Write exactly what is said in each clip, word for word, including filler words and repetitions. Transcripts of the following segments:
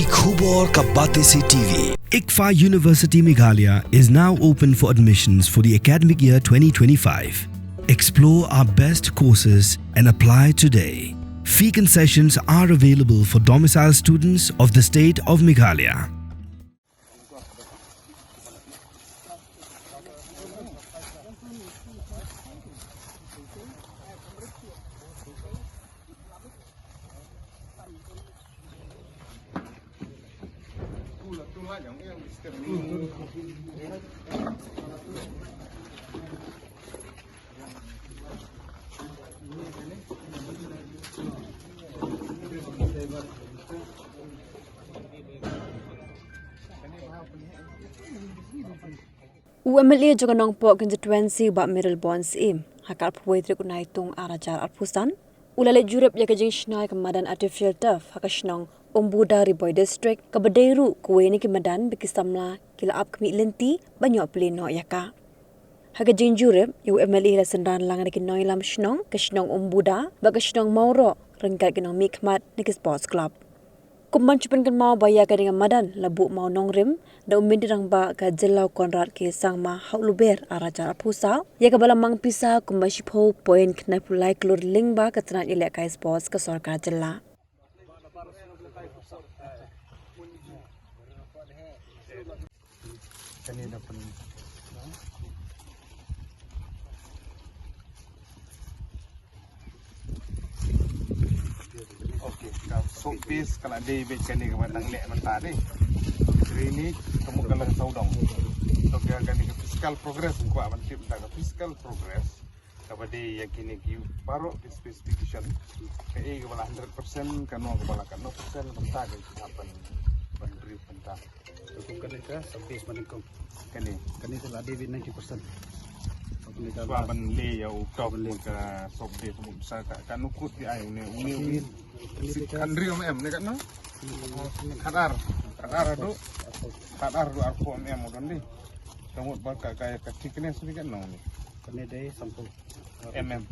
Khubor ka Batesi T V. ICFAI University Meghalaya is now open for admissions for the academic year twenty twenty-five. Explore our best courses and apply today. Fee concessions are available for domicile students of the state of Meghalaya. U M L A jong ka Nongpoh constituency, Bah Mayralborn Syiem, ha ka arphew wei tarik u Naitung ar hajar arphew san, u la leit jurip ïa ka jingshna ïa ka madan artificial turf ha ka shnong Umbuda, Ri Bhoi District, kaba dei ruh kawei na ki madan ba ki samla ki la ap khmih lynti ban ïoh plie noh ïa ka. Ha ka jingjurip, u M L A la synran lang da ki nongïalam shnong ka shnong Umbuda bad ka shnong Mawroh ryngkat ki nongmihkhmat na ki sports club. Kum ban shu pynkynmaw ba ïa kane ka madan la buh mawnongrim da u Myntri Rangbah ka jylla, Conrad K Sangma, ha u Lber ar hajar arphew saw, ïa kaba la mang pisa kumba shiphew point khyndai phew lai klur lyngba ka tnat ïalehkai sports ka sorkar jylla. Kane da pyn-, okay, ka soap base ka la dei beit kane kaba dang leh mynta dei. Drainage ka mut ka long sawdong. To ka kane ka physical progress, ko ban tip da ka physical progress. Kaba dei ïa kine ki baroh ki specification. Kaei kaba la hundred percent, kano kaba la katno percent, kumta ka ki hap ban, ban brief kumta. Kane ka sub base madan kum. Kane. Kane ka la dei beit ninety percent. Kane ka shuwa ban leh ïa u top, ban leh ka sub base, sa ka, kano kut ki ai une, une, une. Kane ka khandri mm ne katno? Khatar, khatar haduh, khatar haduh arphew mm u don dei. Ka mut ba ka, ka, ka thickness ni katno une? Kane dei sampul. Mm.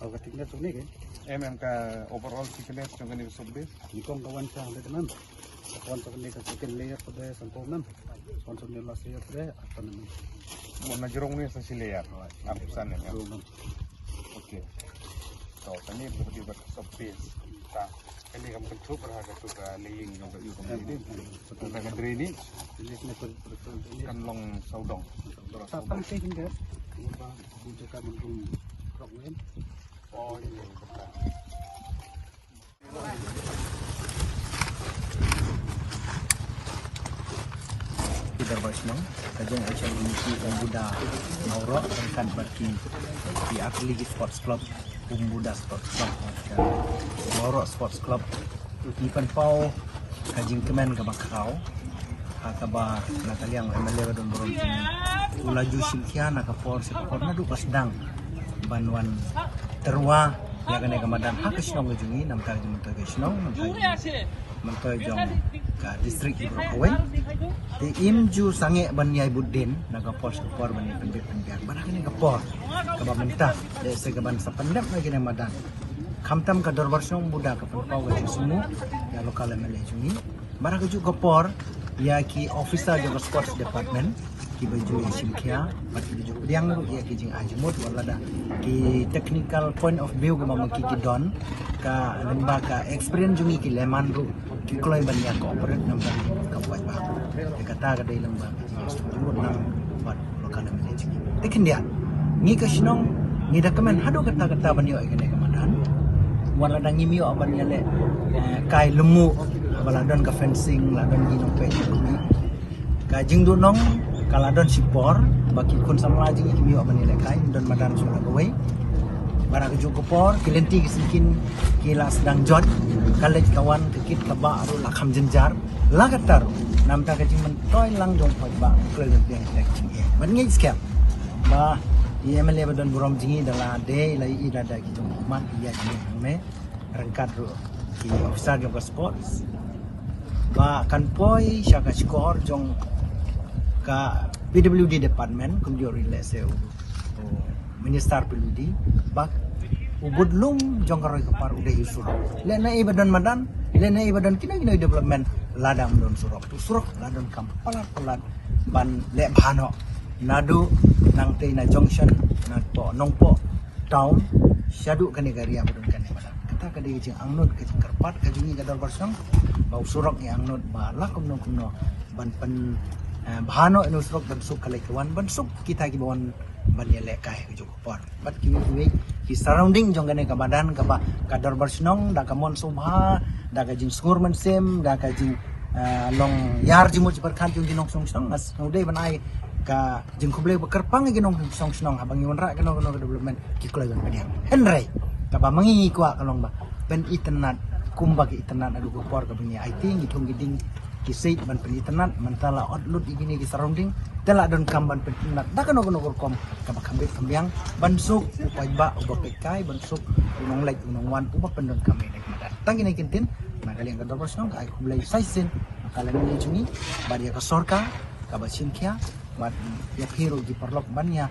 Oh, ka thickness une ke? Mm ka overall thickness jong kane ka sub base. Nyngkong ka wan sha hynriew mm. Wan sha kane ka second layer pat dei sampul mm. Wan sha kane last layer pat dei arphew mm. Mo na jrong ne sa shi layer. Arphew san mm. Jrong mm. Okay. To kane ka dei ba ka sub base. Ta kane kam kan thup ra ka tu ka laying jong ka ïew kam ni. Tang ka drainage. Kan long sawdong. Sa tang te kin ka. Ba bu jaka mun kum krok wen. Oh, ïa, ïa. Ki dorbar shnong, ka jong ka jong ki Umbuda Mawroh, ryngkat bad ki, ki athlete sports club, Umbuda Sports Club, ka Mawroh Sports Club, ki pynpaw ka jingkmen kaba khraw, ha kaba na ka liang u M L A ba don burom jong ngi u la ju shim khia na ka por sha ka por naduh ba sdang ban wan tyrwa ïa kane ka madan ha ka shnong ka jong ngi, namar ka jong mynta ka shnong, namar ka jong mynta jong ka district ki baroh kawei. Te im ju sangeh ban ïai bud dien na ka por sha ka por ban ïai pynbeit pynbiang. Bad ha kane ka por kaba mynta, lehse kaban sa pyndep na kane ka madan. Khamtam ka dorbar shnong Umbuda ka pynpaw ka jingsngewnguh ïa local M L A jong ngi. Bad ha kajuh ka por ïa ki officer jong ka sports department kiba ju ïa shim khia bad kiba ju pdiang ruh ïa ki jingai jingmut, wat lada ki technical point of view kiba ma ki ki don, ka lyngba ka experience jong ngi ki lehman ruh ki kloi ban ïa cooperate namar ka paidbah. Te kata ka dei lyngba ka jingïasnoh jingmut lang bad local M L A jong ngi. Te khyndiat, ngi ka shnong ngi da kmen haduh katta katta ban ïoh ïa kane ka madan. Wat lada ngim ïoh ban ïaleh, eh, kai lyngngoh, ba la don ka fencing, la don ki nongpeit. Ka jingduhnong ka la don shipor ba ki khun samla jong ngi kim ïoh ban ïaleh kai, don madan shuh la kawei. Bad ha kajuh ka por ki lynti ki syngkien ki la sdang jot, ka leit ka wan, ka kit ka bah ruh la kham jynjar. La katta ruh namar ka jingmyntoi lang jong paidbah, kloi lynti ka jingeh. Bad ngi skhem ba i M L A ba don burom jong ngi da la dei, la i da da ki jong khmat ïa jingeh hangne ryngkat ruh ki officer jong ka sports ba kan poi sha ka shkor jong ka P W D department, kumjuh ruh lehse u, u minister P W D, ba u bud lum jong ka roi ka par u dei u surok. Lehse na i ba don madan Lane ba don kino kino development lada ym don surok. Tu surok la donkam palat palat ban leh bha noh. Naduh nangtei na junction na po Nongpoh town shaduh kane ka area ba don kane madan. Kata ka dei ka jingangnud ka jingkyrpad ka jong ngi ka dorbar shnong ba u surok ngi angnud ba la kumno kumno ban pyn eh, bha noh ïa u surok ban suk ka leit ka wan ban suk kita kiba wan ban ïalehkai ka jong ka por. Bad kiwei kiwei ki surrounding jong kane ka madan kaba ka dorbar shnong da ka mon sngewbha da ka jingsngur mynsiem da ka jing eh, long ïar jingmut jingpyrkhat jong ki nongshong shnong. Nga sngewdei ban ai ka jingkhublei ba kyrpang ïa ki nongshong shnong haba ngi wanrah kano kano ka development ki kloi ban pdiang. Hynrei kaba ma ngi ngi kwah ka long ba pynitynnad kumba ki itynnad naduh ka por kaba ngi aiti ngi thung ki ding ki siej ban pynitynnad. Mynta la ot lut ïa kine ki surrounding te la donkam ban pynitynnad da kano kano ka rukom kaba kham bit kham biang ban suk u paidbah uba peitkai ban suk u nongleit u nongwan uba pyndonkam ïa kine ki madan. Tang kine ki ktien na ka liang ka dorbar shnong ka ai khublei sa shisien na ka liang ka jong ngi bad ïa ka sorkar kaba shim khia bad ïa phi ruh ki paralok ban ïa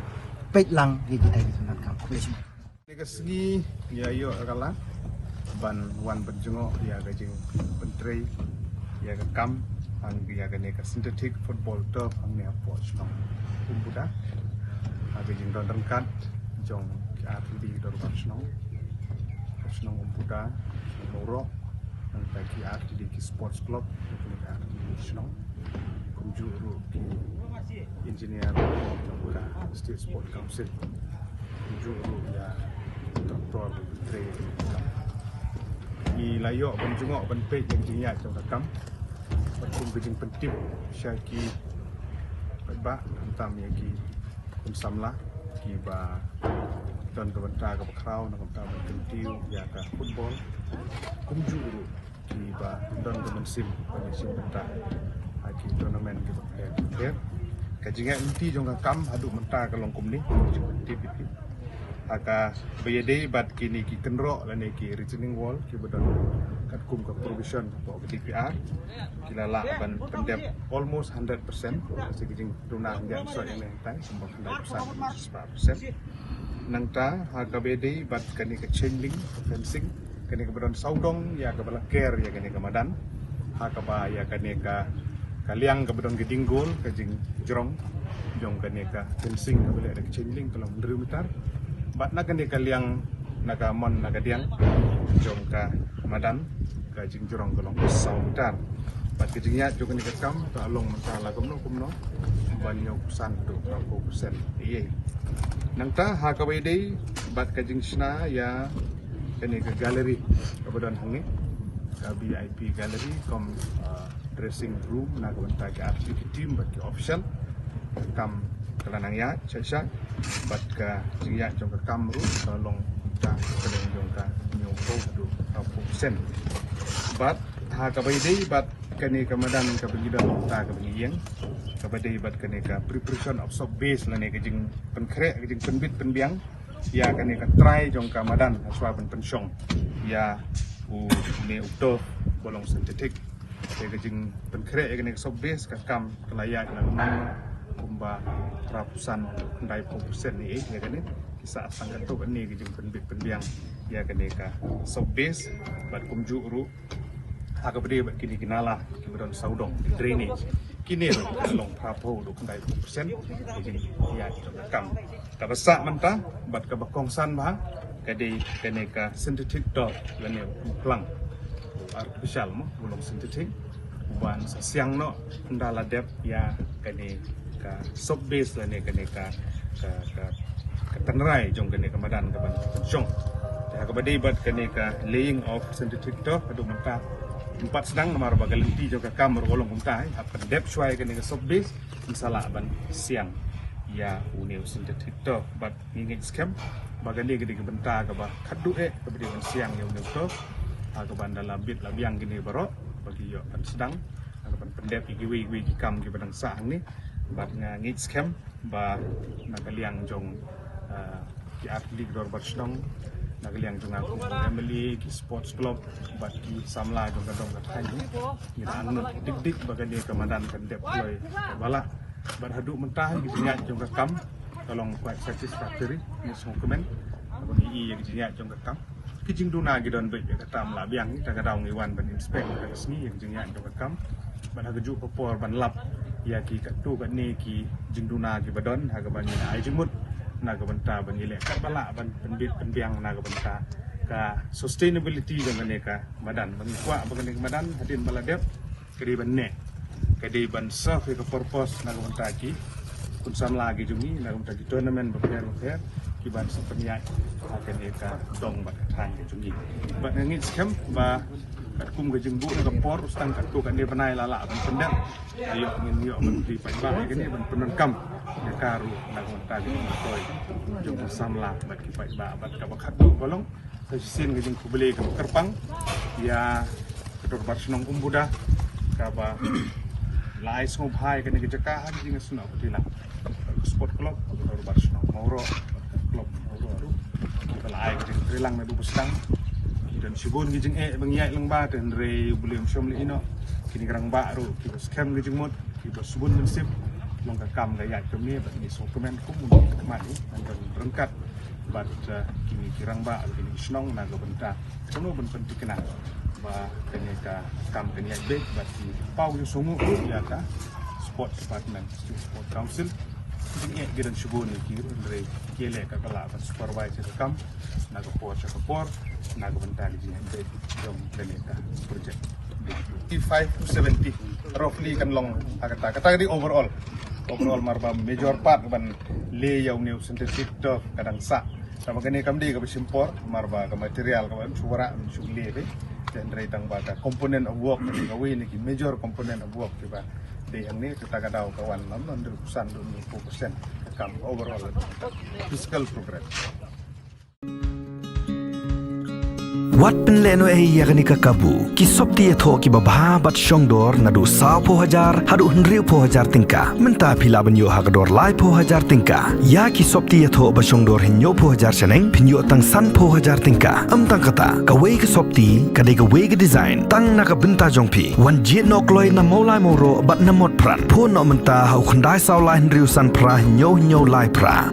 peit lang ïa kita ki itynnad kam. Khublei shibun. Kane ka sngi ngi ïa ïoh ka la ban wan ban jngoh ïa ka jingpyntrei ïa ka kam hang ïa kane ka synthetic football turf hangne hapoh shnong Umbuda. Ha ka jingdon ryngkat jong ki artylli ki dorbar shnong, ka shnong Umbuda, shnong Mawroh, nangta ki artylli ki sports club, kane ka artylli ki shnong. Kumjuh ruh ki engineer jong ka State Sport Council. Kumjuh ruh ïa tractor ba trei. Ngi la ïoh ban jngoh ban peit ïa ka jingïaid jong ka kam. Bad kum ka jingpyntip sha ki paidbah khamtam ïa ki khun samla kiba don ka bynta kaba khraw na ka bynta ban kyntiew ïa ka football. Kumjuh ruh kiba don ka mynsiem ban ïashim bynta ha ki tournament kiba pher pher. Ka jingïaid lynti jong ka kam haduh mynta ka long kumne, ka jingpyntip ïa phi. Ha kaba ïadei bad kine ki kynroh lane ki retaining wall kiba don katkum ka provision hapoh ka D P R, ki la lah ban pyndep almost hundred percent, ka jingduna hangne, sorry, hangne hangtai kumba khyndai percent, spah percent. Nangta ha kaba ïadei bad kane ka chain link fencing, kane kaba don sawdong ïa kaba la ker ïa kane ka madan. Ha kaba ïa kane ka, ka liang kaba don ka ding gol, ka jingjrong jong kane ka fencing kaba leh da ka chain link ka long hynriew meter. Bad na kane ka liang na ka mon na ka diang jong ka madan, ka jingjrong ka long saw meter. Bad ka jingïaid jong kane ka kam ka long mynta la kumno kumno ban ïoh phew san haduh phraphew percent. Ïa nangta ha kaba ïadei bad ka jingshna ïa kane ka gallery kaba don hangne, ka V I P gallery kum, uh, dressing room na ka bynta ki artylli ki team bad ki official. Ka kam ka la nang ïaid shai shai bad ka jingïaid jong ka kam ruh ka long kumta ka dang jong ka hynñiewphew haduh phraphew percent. Bad ha kaba ïadei bad kane ka madan kaba ngi don mynta kaba ngi ïeng, kaba dei bad kane ka preparation of soft base lane ka jingpynkhreh, ka jingpynbit pynbiang ïa kane ka trai jong ka madan hashwa ban pynshong ïa une u turf ba long synthetic. Te ka jingpynkhreh ïa kane ka soft base ka kam ka la ïaid lang kumba phraphew san, khyndaiphew percent ne ïa kane. Ki sah tang katto katne ka jingpynbit pynbiang ïa kane ka soft base bad kumjuh ruh ha kaba dei bad kine ki nala kiba don sawdong, drainage, kine ruh ka long phraphew haduh khyndaiphew percent. Ka jingïaid jong ka kam kaba sah mynta bad kaba kongsan bha ka dei kane ka synthetic turf lane u phlang, u artificial mo, u long synthetic, uban sa siang noh ynda la dep ïa kane ka soft base lane kane ka, ka, ka, ka tynrai jong kane ka madan kaban pynshong. Te ha kaba dei bad kane ka laying of synthetic turf haduh mynta ym pat sdang namar ba ka lynti jong ka kam ruh ka long kumta, eh, hap pyndep shuwa ïa kane ka soft base yn sa lah ban siang ïa une u synthetic turf. Bad ngi ngeit skhem ba kane ka dei ka bynta kaba khatduh eh kaba dei ban siang ïa une u turf. Ha kaba ynda la bit la biang kine baroh ba ki ïoh ban sdang ha kaban pyndep ïa kiwei kiwei ki kam kiba dang sah hangne. Bad nga ngeit skhem ba na ka liang jong, ah, ki artylli ki dorbar shnong, na ka liang jong nga kum u M L A, ki sports club bad ki samla jong ka dong ka thaiñ, ngi la angnud dik dik ba kane ka madan kan dep kloi kaba lah. Bad haduh mynta ki jingïaid jong ka kam ka long quite satisfactory, ngi sngewkmen ba ngi ïohi ïa ki jingïaid jong ka kam. Ki jingduna ki don bad ïa kata ma la biang, ïa kata ka daw ngi wan ban inspect ha ka sngi ïa ka jingïaid jong ka kam. Bad ha kajuh ka por ban lap ïa ki katto katne ki jingduna kiba don ha kaba ngi ai jingmut na ka bynta ban ïaleh katba lah ban pynbit pynbiang na ka bynta ka sustainability jong kane ka madan. Ba ngi kwah ba kane ka madan hadien ba la dep ka dei ban neh, ka dei ban serve ïa ka purpose na ka bynta ki khun samla ki jong ngi, na ka bynta ki tournament bapher bapher ki ban sa pynïaid ha kane ka dong bad ka thaiñ ka jong ngi. Bad nga ngeit skhem ba katkum ka jingbuh ïa ka por, u sdang katto katne bnai la lah ban pyndep. Ïoh ngin ïoh ban plie paidbah ïa kane ban pyndonkam ïa ka ruh na ka bynta ka jingmyntoi jong ka samla bad ki paidbah. Bad kaba khatduh ka long sa shisien ka jingkhublei kaba kyrpang ïa ka dorbar shnong Umbuda kaba la ai sngewbha ïa kane ka jaka ha ka jingsnoh ka treilang. Ka sport club, ka dorbar shnong Mawroh, ka club Mawroh ruh kiba la ai ka jingtreilang naduh ba sdang. Ki don shibun ki jingeh ba ngi ïaid lyngba, te hynrei U Blei um shym la ïehnoh. Kine ki rangbah ruh kiba skhem ka jingmut, kiba shibun mynsiem. Long ka kam ka ïaid kumne bad ngi sngewkmen kum u khmat u ban don ryngkat bad, eh, kine ki rangbah, kine ki shnong na ka bynta kumno ban pynthikna ba kane ka kam kan ïaid beit bad ki paw ïa u sngewbha ïa ka Sports Department, District Sports Council. Jingeh ki don shibun ïa ki ruh, hynrei ki leh katba lah ban supervise ïa ka kam na ka por sha ka por na ka bynta ka jingïaid beit jong kane ka project. Five to seventy roughly kan long ha kata, kata ka dei overall. Overall, mar ba major part ban leh ïa une u synthetic turf ka dang sah. Tangba kane kam dei kaba shim por, mar ba ka material kaba shu wanrah shu leh beit. Te hynrei tang ba ka component of work, kawei na ki major component of work kiba dei hangne, kata ka daw ka wan lam hynriew san, hynriewphew percent ka kam overall physical progress. Wat pynlehnohei ïa kane ka kabu. Ki sopti ïathoh kiba bha bad shongdor naduh sawphew hajar haduh hynriewphew hajar tyngka. Mynta phi lah ban ïoh ha ka dor laiphew hajar tyngka. Ïa ki sopti ïathoh ba shongdor hynñiewphew hajar shaneng phin ïoh tang sanphew hajar tyngka. Ym tang kata, kawei ka sopti ka dei kawei ka design tang na ka bynta jong phi. Wan jied noh kloi na Mawlai Mawroh bad na Motphran. Phone noh mynta ha u khyndai saw lai hynriew san phra hynñiew hynñiew lai phra.